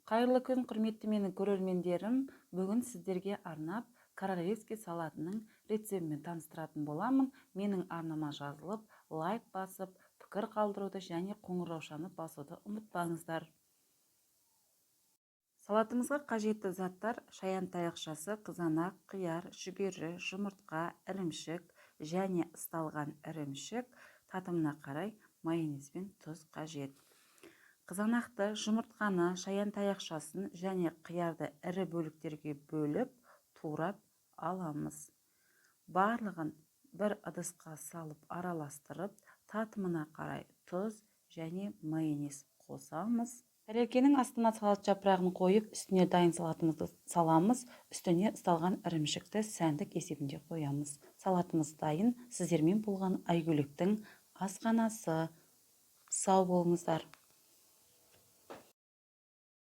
Қайырлы күн, құрметті менің көрермендерім! Бүгін сіздерге арнап королевский салатының рецептімен таныстыратын боламын. Менің арнама жазылып, лайк басып, пікір қалдыруды және қоңыраушаны басуды ұмытпаңыздар. Салатымызға қажетті заттар: шаян таяқшасы, қызанақ, қияр, жүгері, жұмыртқа, ірімшік және ысталған ірімшік, татымына қарай майонез бен тұз қажет. Қызанақты, жұмыртқаны, шаян таяқшасын және қиярды ірі бөліктерге бөліп, турап аламыз. Барлығын бір ыдысқа салып, араластырып, татымына қарай тұз және майонез қосамыз. Тәрелкенің астына салат жапырағын қойып, үстіне дайын салатымызды саламыз. Үстіне ысталған ірімшікті сәндік есебінде қоямыз. Салатымыз дайын. Сіздермен болған Айгүліктің асханасы. Сау болыңыздар!